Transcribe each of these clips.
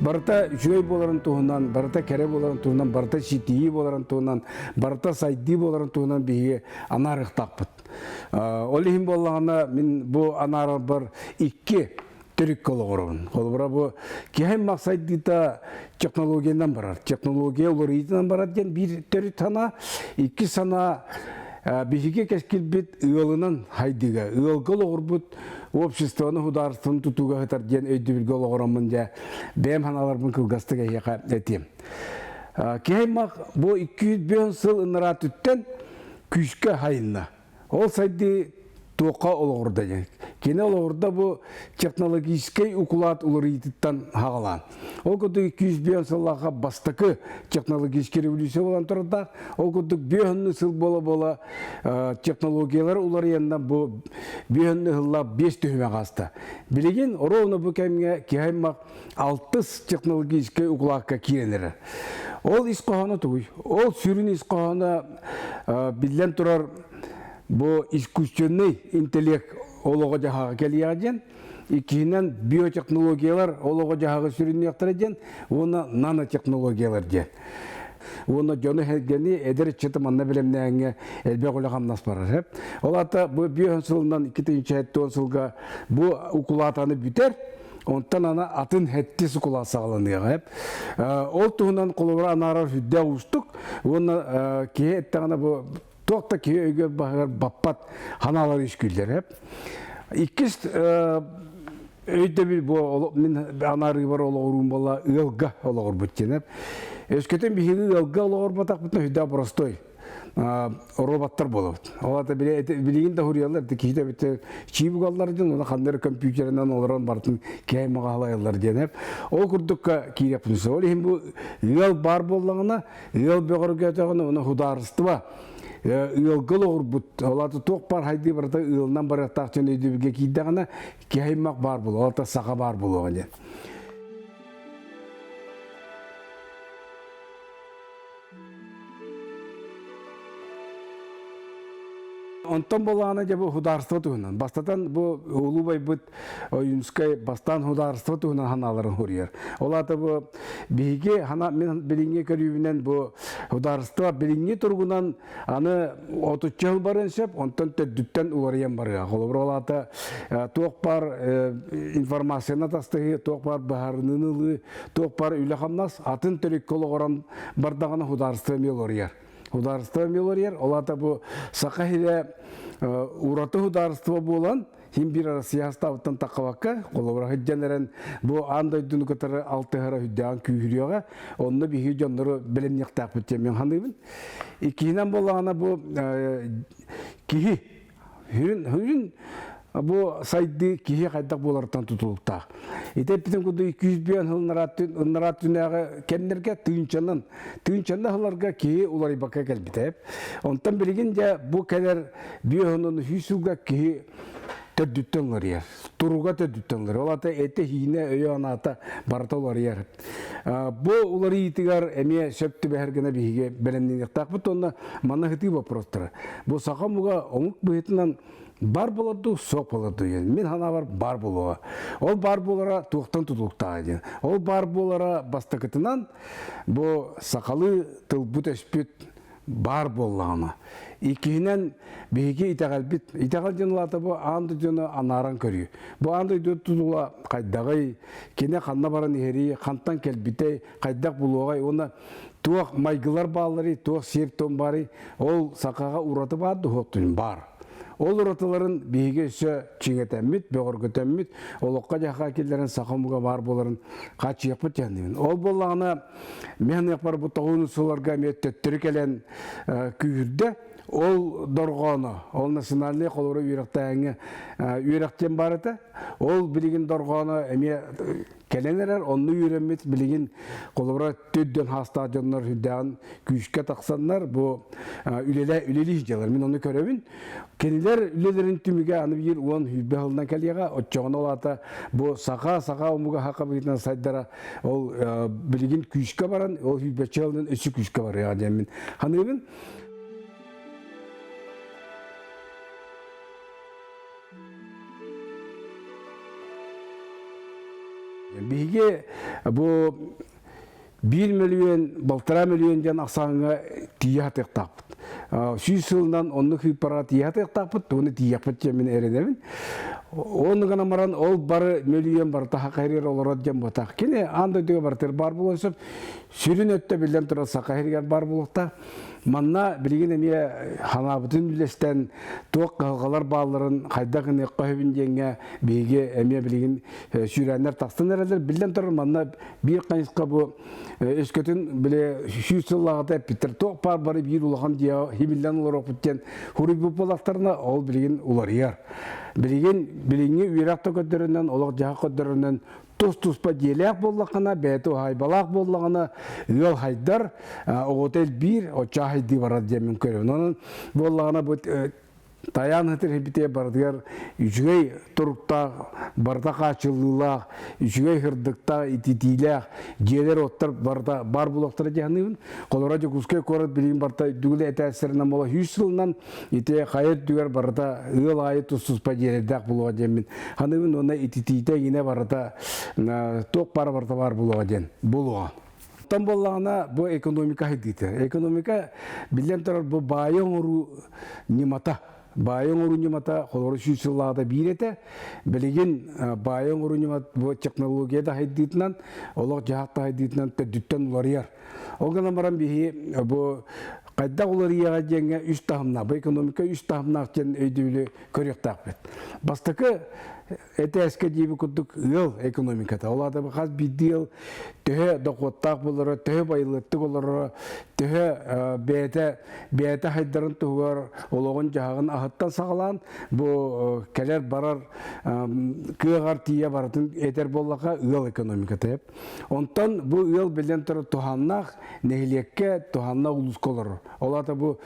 Барыта үчүгэй буоларын туһунан, барыта кэрэ буоларын туһунан, барыта ситиһии буоларын туһунан, барыта сайдыы буоларын туһунан биһиги анаарыахтаахпыт. Ол иһин буоллаҕына, мин бу анаарарбар икки төрүккэ олоҕоробун. Холобура бу киһи аймах сайдыыта технологиянан барар. Технология уларыйыытынан барар диэн биир төрүт санаа. Икки санаа биһиги кэскилбит ыалынан хайдыыга, ыалга олоҕурбут обществоны, судаарыстыбаны тутууга сытар диэн өйдөбүлгэ олоҕороммун дьэ бэйэм санааларбын кылгастык эһиэхэ этиэм. Киһи аймах бу 205 сыл ынараа түттэн күүскэ хайынна. Ол сайдыы туохха олоҕурда диэн. Кини олоҕурда бу технологическай укулаат уларыйыытыттан хаҕалаан. Ол курдук 205 сыллаахха бастакы технологическай революция буолан турардаах. Ол курдук 5 сыл буола-буола технологиялар уларыйанна бу 5 сыллаах 5 түһүмэх ааста. Билигин ровно бу кэмҥэ киһи аймах алтыс технологическай укулаакка киирэн эрэр. Ол ис хоһооно тугуй? Ол сүрүн ис хоһооно биллэн турар бу искусственный интеллект олоҕо-дьаһаҕа кэлиэҕэ диэн, иккиһинэн биотехнологиялар олоҕо-дьаһаҕы сүрүннүөхтэрэ диэн уонна нанотехнологиялар диэн. Уонна дьону-сэргэни эдэр ыччаты манна бэлэмнээҥҥэ элбэх үлэ-хамнас барар. Ол аата бу 5 сылынан 2070 сылга бу укулаатаны бүтэр, онтон ана атын хэттис укулаат саҕаланыаҕа. Ол туһунан холобура анаарар сүрдээх уустук уонна киһи эттэҕинэ бу туох да киһи өйгөр баһыгар баппат ханаалар үскүүллэр. Иккис өйдөбүл бу мин анаарыыбар олоҕуруум буолла ыалга олоҕурбут диэн. Өскөтүн биһиги ыалга олоҕурбатахпытына сүрдээх простой роботтар буолабыт. Ол аата билигин да хуруйаллар, киһи да бит чип угаллар диэн, оны ханна компьютерынан олорон бартын кэһэй маҕаһалайаллар диэн. Ол курдукка киирэппин. Ол иһин бу ыал баар буоллаҕына, ыал бөҕөргөөтөҕүнэ, оны судаарыстыба ыалга олоҕурбут, ол аата туох баар хайдыы барыта ыалынан барыахтаах диэн өйдөбүлгэ киирдэҕинэ, киһи аймах баар буолуо, ол аата саха баар буолуоҕа диэн. Онтон буоллаҕына дьэ бу судаарыстыба туһунан. Бастатан бу улуу байбыт Ойуунскай бастаан судаарыстыба туһунан санааларын суруйар. Ол аата бу биһиги хана мин билиҥҥи көрүүбүнэн бу судаарыстыба билиҥҥи туругунан аны отучча сыл барыан сөп, онтон төрдүттэн уларыйан барыа. Холобур, ол аата туох баар информацияны атастаһыы, туох баар быһаарыныыны ылыы, туох баар үлэ-хамнас атын төрүккэ олоҕуран бардаҕына судаарыстыба эмиэ уларыйар. Судаарыстыба эмиэ уларыйар. Ол аата бу Саха сирэ ураты судаарыстыба буолан, син биир Россия астаабыттан таххабакка, холобура сылдьан эрэн бу аан дойдуну кытары алтыһара үрдээҕин күүһүрүөҕэ, онно биһиги дьоннору бэлэмниэхтээхпит диэн мин саныыбын. Иккиһинэн буоллаҕына бу киһи Сүрүн бу сайдыы киһи хайдах буоларыттан тутулуктаах. Ити эппитим курдук 205 сыл ыннараат түнээҕи кэмнэргэ тыынчанан, тыынчанна сылларга киһи уларыйбакка кэлбитэ. Онтон билигин дьэ бу кэлэр биэһунан сүүс сылга киһи төрдүттэн уларыйар. Туруга төрдүттэн уларыйар. Ол аата этэ-сиинэ, өйө-анаата барыта уларыйар. Бу уларыйыытыгар эмиэ сөп түбэһэр гына биһиги бэлэмнэниэхтээхпит уонна манна ытыы боппуруостара. Бу саха омуга омук быһыытынан бар буолар дуу, суох буолар дуу диэн. Мин санаабар бар буолуоҕа. Ол бар буолара туохтан тутулуктааҕа диэн. Ол бар буолара бастакытынан бу сахалыы тылбыт-өспүт баар буоллаҕына. Иккиһинэн, биһиги итэҕэлбит, итэҕэл диэн улаата бу аан дойдуну анааран көрүү. Бу аан дойду тутула хайдаҕый, кини ханна баран иһэрий, хантан кэлбитэй, хайдах булуоҕай уонна туох майгылар баалларый, туох сиэр-туом баарый, ол сахаҕа ураты баар дуһуоптун баар. Ол уратыларын биһиги өссө чиҥэтэммит, бөҕөргөтөммүт, олоххо-дьаһахха киллэрэн саха омуга баар буоларын хааччыйыахпыт диэн. Ол буоллаҕына, Мен саныахпар бу тоҕуун сылларга эмиэ төттөрү кэлэн күүһүрдэ. Ол дорҕооно, ол национальнай холобура үөрэхтээһиҥҥэ үөрэхтиэн баар этэ. Ол билигин дорҕооно эмиэ кэлэн эрэр, онно үөрэммит билигин холобура төрдөн хаастаах дьоннор үрдээҕин күүскэ тахсаннар бу үлэлээ үлэлии дьалар. Мин ону көрөбүн. Кинилэр үлэлэрин түмүгэ аны биир 10 20 сылынан кэлиэҕэ. Оччоҕуна ол аата бу саха, саха омуга хака быһыытынан сайдара ол билигин күүскэ баран, ол сүүрбэччэ сылынан өссө күүскэ барыаҕа диэммин саныыбын. Биһиги бу 1 мөлүйүөн, 1,5 мөлүйүөн диэн ахсааҥҥа тиийэ сатыахтаахпыт. 100 сылынан оннук сыыппараҕа тиийэ сатыахтаахпыт, уонна тиийиэхпит диэн мин эрэнэбин. Оннук гынан баран ол бары мөлүйүөн барыта Саха сиригэр олорор диэн буотах. Кини аан дойдуга барытыгар баар буолуон сөп. Сүрүн өттө биллэн турар Саха сиригэр баар буолуохтаах. Манна билигин эмиэ ханаабытын үллэстэн туох кыһалҕалар баалларын хайдах гыныахха сөбүн диэҥҥэ биһиги эмиэ билигин сүүрээннэр тахсан эрэллэр. Биллэн турар манна биир хайысха бу өскөтүн били 100 сыллааҕыта эппиттэр туох баар бары биир улахан дьиэҕэ химиллэн олоруохпут диэн хуруйбут буоллахтарына ол билигин уларыйар. Билигин билиҥҥи үөрэх да көрдөрүнэн олох-дьаһах көрдөрүнэн тус-туспа дьиэлээх буоллаххына, бэйэтэ уһаайбалаах буоллаҕына, ыал хайдар, оҕото элбиир, оччо хайдыы барар диэн мин көрөбүн. Онон буоллаҕына бу тайаан хытыр битэ барытыгар үчүгэй туруктаах, барыта хааччыллыылаах, үчүгэй сырдыктаах, ититиилээх дьиэлэр оттор барыта бар булуохтара дьаһаныыбын. Холобура Дьокуускай куорат билигин барыта үрдүгүлэ этээстэринэн буола 100 сылынан ити хайа үрдүгэр барыта ыал аайы тус-туспа дьиэлэрдээх буолуоҕа диэммин саныыбын уонна ититиитэ иҥинэ барыта туох баара барыта баар буолуоҕа диэн буолуоҕа. Оттон буоллаҕына бу экономика хайдыыта. Экономика биллэн турар бу баайы оҥоруу ньымата. Баайы оҥоруу ньымата холобура 100 сыллааҕыта биир этэ. Билигин баайы оҥоруу ньымата бу технология да хайдыытынан, олох-дьаһах да хайдыытынан төрдүттэн уларыйар. Ол гынан баран биһи бу хайдах уларыйыаҕа диэҥҥэ үс таһымнаах, бу экономика үс таһымнаах диэн өйдөбүлү көрүөхтээхпит. Бастакы этээскэ диэби курдук ыал экономиката. Ол аата хас биирдии ыал төһө дохуоттаах буолара, төһө байылыаттык олороро, төһө бэйэтэ бэйэтэ хайдарын туһугар олоҕун-дьаһаҕын аһыттан саҕалаан бу кэлэр-барар кыаҕар тиийэ барытын этэр буоллаха ыал экономиката. Онтон бу ыал биллэн турар туһааннаах нэһилиэккэ, туһааннаах улууска олорор. Ол аата бу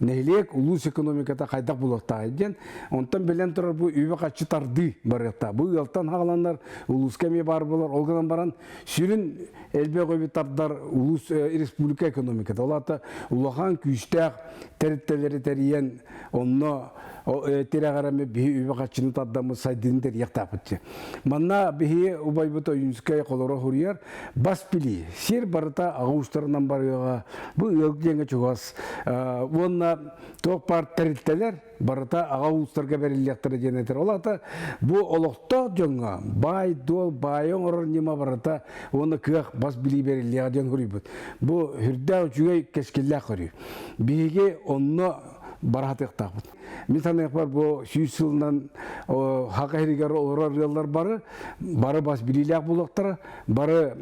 нэһилиэк улуус экономиката хайдах буолуохтааҕый диэн. Онтон биллэн турар бу үбү-харчы тардыы барыахтаах. Бу ыалтан хааланнар улууска эмиэ баар буолар. Ол гынан баран сүрүн элбэх үбү тардар улуус республика экономиката. Ол аата улахан күүстээх тэрилтэлэри тэрийэн онно тирэҕирэми биһи үбү-харчыны тардаммыт сайдыыны тэрийиэхтаахпыт. Манна биһи убайбыт Ойуунскай холоро хуруйар бас билии сир барыта аҕа уустарынан барыаҕа бу ыал диэҥҥэ чугас уонна туох баар тэрилтэлэр барыта аҕа уустарга бэриллиэхтэрэ диэн этэр. Ол аата бу олохтоох дьоҥҥо баай-дуол баайы оҥорор ньыма барыта уонна кыах бас билии бэриллиэҕэ диэн хуруйбут. Бу үрдээх үчүгэй кэскиллээх көрүү. Биһиги онно бараһатыахтаахпыт. Мин саныахпар бу 100 сылынан Саха сиригэр олорор ыаллар бары, бары бас билиилээх буолуохтара, бары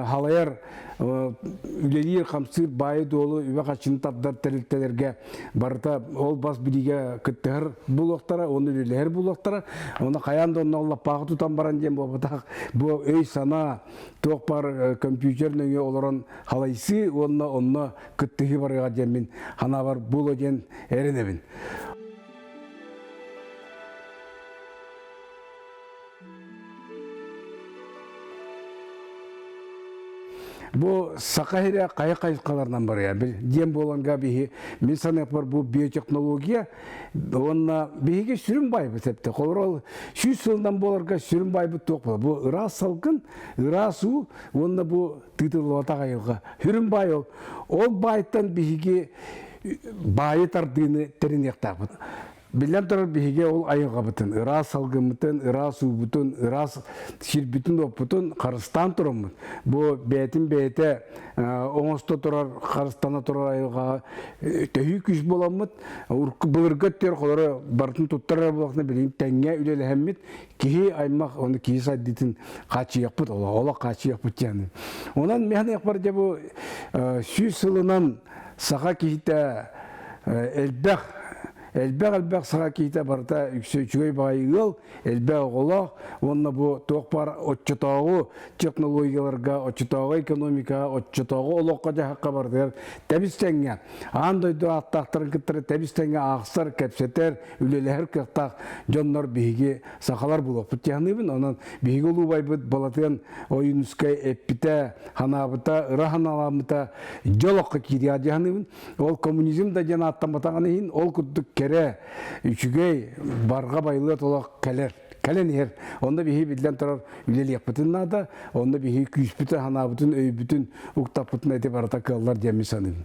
халайар үлэлиир, хамсыыр баайы-дуолу үбэ-харчыны тардар тэрилтэлэргэ барыта ол бас билиигэ кыттыһар буолуохтара, уонна үлэлэһэр буолуохтара. Оны хайаан да онно лаппааҕы тутан баран диэн буолбатах, бу өй-санаа, туох баар компьютер нөҥүө олорон халайсыы уонна онно кыттыһыы барыаҕа диэн мин санаабар буолуо диэн эрэнэбин. Бу Саха сирэ хайа хайысхаларынан барыа диэн буоланга биһи мин саныахпар бу биотехнология уонна биһиги сүрүн байбыт эпте. Холобура 100 сылынан буоларга сүрүн байбыт туох буолар. Бу ыраас салгын, ыраас уу уонна бу тыытыллыбатах айылҕа. Сүрүн баай ол. Ол баайтан биһиги баайы тардыыны тэриниэхтээхпит. Биллэн турар биһиги ол айылҕабытын, ыраас салгыммытын, ыраас уубутун, ыраас сирбитин-уоппутун харыстаан тураммыт. Бу бэйэтин бэйэтэ оҥосто турар, харыстана турар айылҕаҕа төһүү күүс буоламмыт, былыргы өттүгэр холоро барытын туттарар буоллахына билигин тэҥҥэ үлэлэһэммит, киһи аймах оны киһи сайдыытын хааччыйыахпыт, олох хааччыйыахпыт диэн. Онон мин саныахпар дьэ бу 100 сылынан саха киһитэ. Элбэх элбэх элбэх саха киһитэ барыта үксэ үчүгэй баҕайы ыал, элбэх оҕолоох уонна бу туох баар оччотооҕу технологияларга, оччотооҕу экономикаҕа, оччотооҕу олоххо-дьаһахха барытыгар тэбис-тэҥҥэ аан дойду ааттаахтарын кытары тэбис-тэҥҥэ аахсар, кэпсэтэр, үлэлэһэр кыахтаах дьоннор биһиги сахалар буолуохпут дии саныыбын. Онон биһиги улуубайбыт Балатыан Ойуунускай эппитэ, ханаабыта, ыра саналаммыта дьол олоххо киириэҕэ дии саныыбын. Ол коммунизм да диэн ааттамматаҕын иһин, ол курдук кэрэ, үчүгэй, барҕа байылыат олох кэлэр кэлэн иһэр. Онно биһи биллэн турар үлэлиэхпитин наада, онно биһи күүспүтүн, санаабытын, өйбүтүн уктаппытын эти барыта кыаллар диэн мин саныыбын.